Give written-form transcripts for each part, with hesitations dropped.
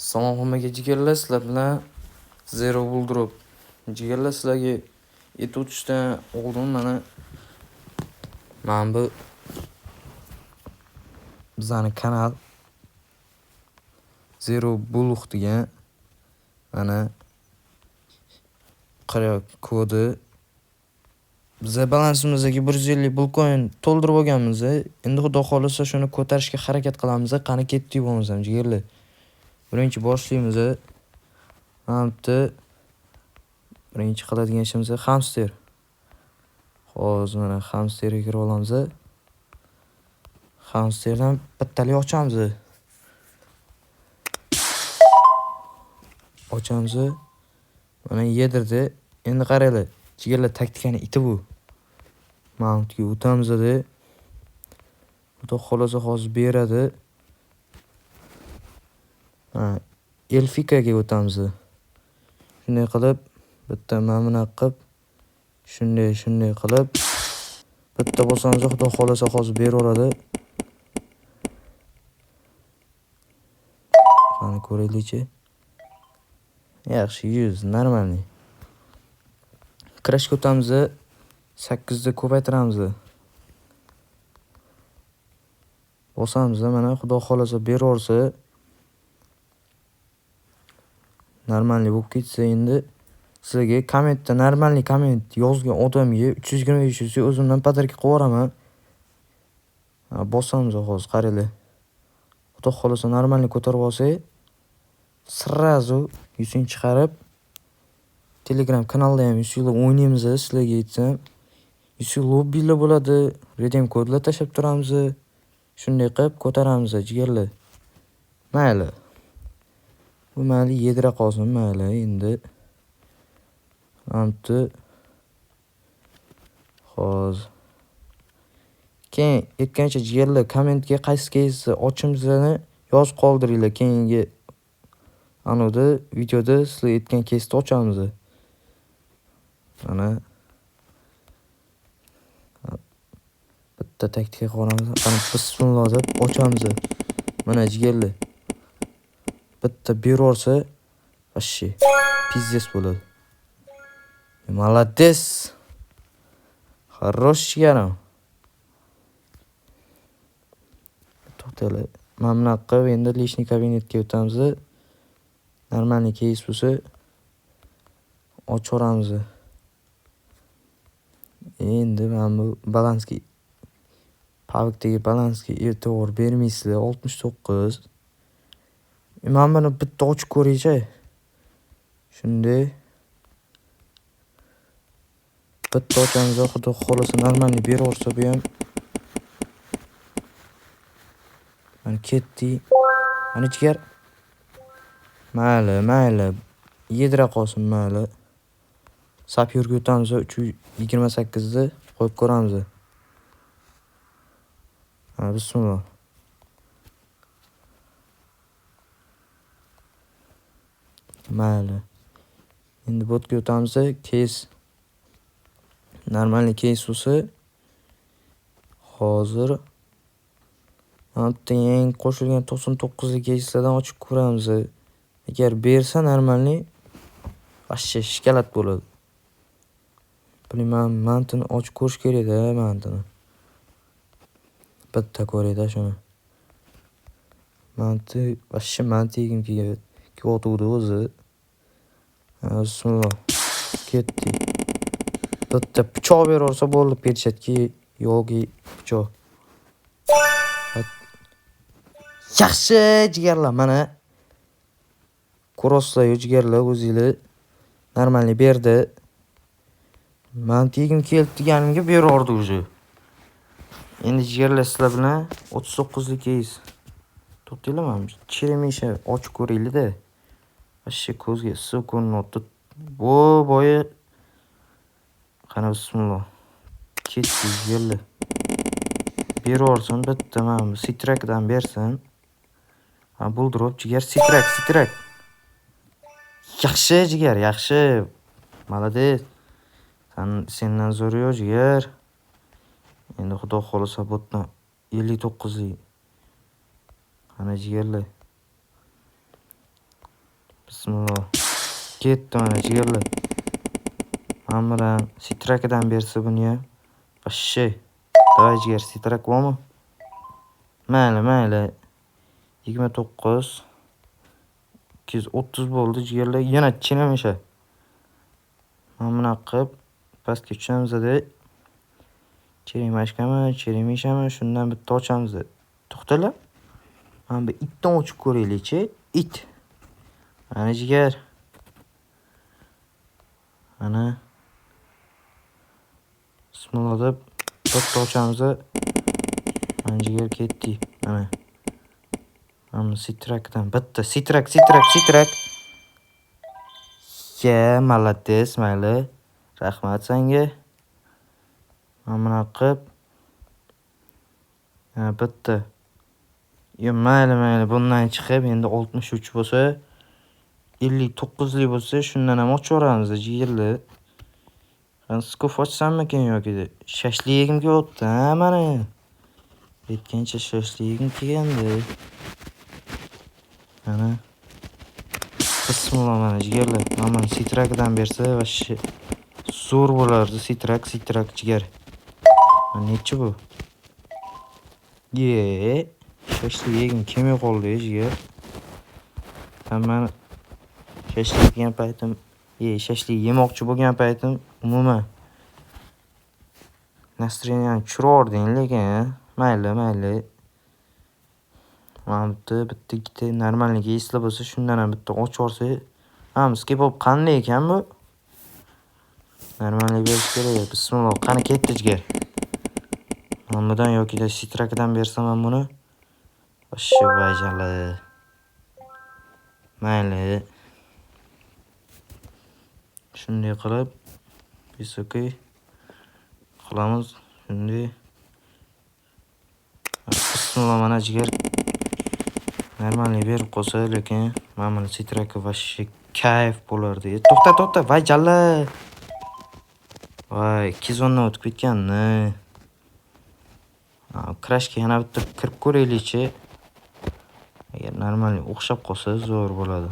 Salom hammaga jigarlar, sizlar bilan Zero Bulldrop. Jigarlar, sizlarga aytib o'tishdan oldin mana bu bizani kanal Zero Bulux degan mana qara kodi. Biza balansimizdagi 150 bulcoin to'ldirib olganmiz. Endi xudo xohlasa shuni ko'tarishga harakat qilamiz. Qani ketdik bo'lmasam jigarlar. Birinchi boshlaymiz. Mana bitta birinchi qiladigan ishimiz hamster. Hozir mana hamsterga kirib olamiz. Hamsterdan bittalik ochamiz. Ochamiz. Mana yedirdi. Endi qaranglar, jigarlar, taktikani iti bu. Mountga o'tamiz-da. Xudo xohlasa hozir beradi. Ha, Elfikaga o'tamiz. Shunday qilib bitta mana bunaqa qilib shunday qilib bitta bosamiz, xudo xohlasa hozir beraveradi. Qani ko'raylikchi. Yaxshi, 100 normalniy. Crashga o'tamiz, 8 da ko'paytiramiz. Bosamiz, mana xudo xohlasa beraversa normalniy bo'lib ketsa, endi sizlarga kommentda normalniy komment yozgan odamga 325 yuz o'zimdan podarka qilib yuboraman. Bosamiz hozir, qaranglar. Xudo xohlasa normalniy ko'tarib olsak, srazu yuzini chiqarib Telegram kanalda ham 100 yil o'ynaymiz, sizlarga aytsam. 100 yil lobbilar bo'ladi, redeem kodlar tashlab turamiz. Shunday qilib ko'taramiz jigarlar. Mayli. Bu mayli yedira qolsin, mayli endi. Amti hozir. Keyin aytgancha jigarlar, kommentga qaysi keysni ochimizni yozib qoldiringlar. Keyingi anavda videoda sizlar aytgan keysni ochamiz. Mana bitta taktika qilamiz. Qani bismillah deb ochamiz. Mana jigarlar. Bitta berorsa вообще pizdes bo'ladi. Молодец. Хорош jigarim. To'xtanglar. Mana bunaqa qilib endi личный kabinetga o'tamiz. Normalniy keys bo'lsa ochaveramiz. Endi mana bu balansga Pavkdagi balansga e'tibor bermaysizlar. 69. Mana buni bitta ochib ko'raychi. Shunday. Bitta ochamiz, xudo xohlasa normalniy beraversa bu ham. Mana ketdik. Mana jigar. Mayli, mayli. Yedira qolsin, mayli. Sapyorga o'tamiz, 328 ni qo'yib ko'ramiz. Ha, bismillah. Mayli. Endi botga o'tamiz, keys normalniy keys bo'lsa hozir mana bitta yangi qo'shilgan 99 lik keyslardan ochib ko'ramiz. Agar bersa normalniy вообще shikolat bo'ladi. Bilmayman, mantini ochib ko'rish kerak-da, mantini. Bitta ko'rayda shuni. Manti, вообще manti yegim kelyotgandi o'zi. Bismillah. Ketdik. Bitta pichoq beraversa bo'ldi, perchatki yoki pichoq. Yaxshi jigarlar, mana ko'rasizlar jigarlar, o'zinglar normalniy berdi. Manti yegim keldi deganimga beraverdi уже. Endi jigarlar, sizlar bilan 39 lik keys. To'xtanglar, mana cheremisha ochib ko'raylik-da. Вообще ko'zga issiq ko'rinyapti. Bu boya qani bismillah. Ketdik jigarlar. Beraversin bitta mana bu sitrakdan bersin. Ha, bulldrop jigar, sitrak, sitrak. Yaxshi jigar, yaxshi. Молодец. Sendan zo'ri yo'q jigar. Endi xudo xohlasa botdan 59 lik. Qani jigarlar. Bismillah. Ketdi mana jigarlar. Mana bilan sitrakidan bersa buni ham. Вообще. Давай jigar, sitrak bormi? Mayli, mayli. 29 230 bo'ldi jigarlar. Yana chinamisha. Mana bunaqa qilib pastga tushamiz-da. Cherimashkami, cherimishami, shundan bitta ochamiz. To'xtalar. Mana bu itdan ochib ko'raylikchi. It. Mana jigar. Mana. Bismillah deb bitta ochamiz. Mana jigar, ketdik. Mana. Mana sitrakdan bitta sitrak, sitrak, sitrak. Ya, молодец, mayli. Rahmat senga. Mana bunaqa qilib bitta. Yo, mayli, mayli, bundan chiqib endi 63 bo'lsa, 59 lik bo'lsa, shundan ham ochaveramiz jigarlar. Скуф ochsammikin yoki shashlik yegim kelyapti ha mani. Aytgancha shashlik yegim kelgandi. Mana. Bismillah, mana jigarlar. Mana sitrakidan bersa вообще zo'r bo'lardi. Sitrak, sitrak jigar. Nechi bu? Ye, shashlik yegim kelmay qoldi jigar. Mani shashlik yegan paytim, ye, shashlik yemoqchi bo'lgan paytim umuman настроение ni tushirvording lekin. Mayli, mayli. Mana bitta, bitta, ikkita нормальный keyslar bo'lsa, shundan ham bitta ochib yuborsak. Ha, kebob qanday ekan bu? Нормальный berish kerak. Bismillah, qani ketdi jigar. Mana bundan yoki sitrakidan bersam ham buni. Вообще vajali. Mayli. Shunday qilib высокий qilamiz. Shunday. Bismillah, mana jigar. Нормальный berib qolsa, lekin mana buni sitraki вообще kayf bo'lardi. To'xta, to'xta, voy jalla. Voy, 210 dan o'tib ketganni. Krashga yana bitta kirib ko'raylikchi. Agar нормальный o'xshab qolsa zo'r bo'ladi.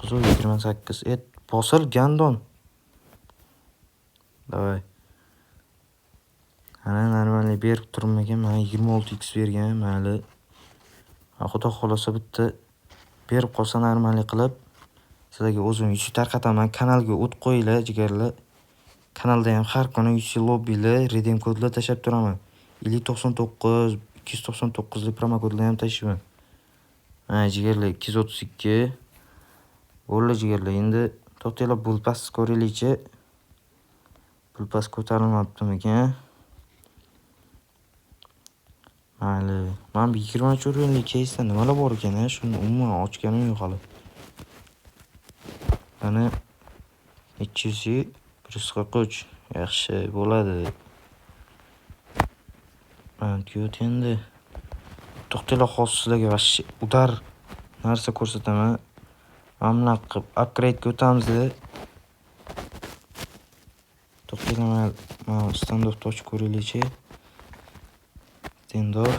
928. Et, bosil гандон. Давай. Ana нормальный berib turmagan, mana 26x bergan, mayli. Xudo xohlasa bitta berib qolsa нормальный qilib, sizlarga o'zim UC tarqataman. Kanalga o't qo'yinglar, jigarlar. Kanalda ham har kuni UC lobbylar, redeem kodlar tashlab turaman. 5099, 299 lik promokodlar ham tashlayman. Ha, jigarlar, 232. Bo'ldi jigarlar, endi to'xtanglar, pul past ko'raylikchi. Pul past ko'tarilmabdimikan? Mayli. Mana bu 20 уровень lik keysda nimalar bor ekan, a? Shuni umuman ochganim yo'q hali. Mana 300 143. Yaxshi bo'ladi. Mana yo'q endi. To'xtanglar, hozir sizlarga вообще удар narsa ko'rsataman. Mana bunaqa qilib upgradega o'tamiz. To'xtanglar, mana standoffni ochib ko'raylikchi. Standoff.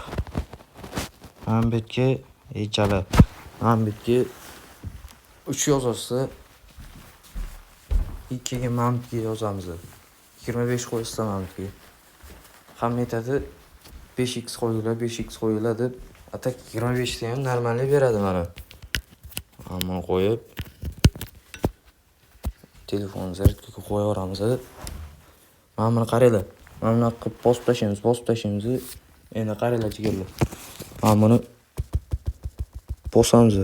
Mana bu yerga ey jalab. Mana bu yerga 3 yozasiz. Keyin mana bu yerga yozamiz. 25 qo'yasizlar mana bu yerga. Hamma aytadi 5x qo'yinglar, 5x qo'yinglar deb. А так 25 ta ham нормальный beradi mana. Mana buni qo'yib telefonni zaryadkaga qo'yaveramiz. Mana buni qaranglar. Mana bunaqa qilib bosib tashlaymiz, bosib tashlaymiz. Endi qaranglar jigarlar. Mana buni bosamiz.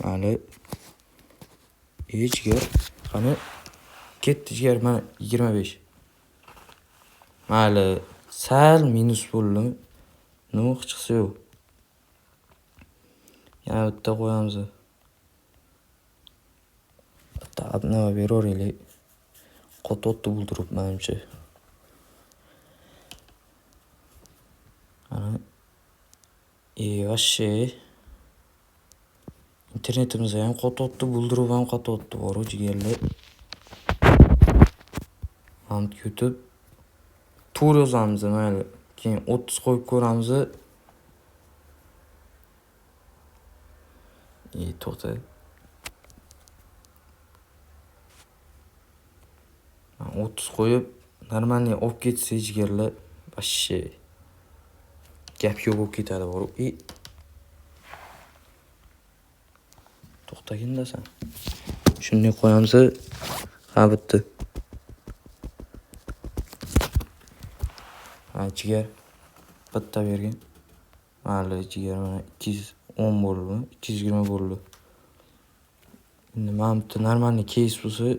Mayli. Ey jigar, qani ketdi jigar, mana 25. Mayli, sal minus bo'ldi. Ну, hechqisi yo'q. Yana bitta qo'yamiz. Bitta обнова beraveraylik. Qotyapti buldirib manimcha. Ana. E, вообще internetimiz ham qotyapti, buldirib ham qotyapti boru jigarlar. Mana YouTube to'rt yozamiz, mayli. Keyin 30 qo'yib ko'ramiz. To'xta. 30 qo'yib, нормальный olib ketsa jigarlar, вообще gap yo'q bo'lib ketadi bor. To'xtagin san. Shunday qo'yamiz. Ha, bitti. Ha, jigar bitta bergin. Mayli jigar, mana 210 bo'ldimi? 220 bo'ldi. Endi mana bitta нормальный кейс bo'lsa,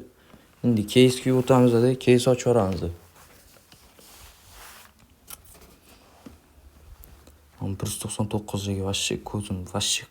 endi keysga o'tamiz-da, keys ochib yuboramiz. 199 ga вообще ko'zim вообще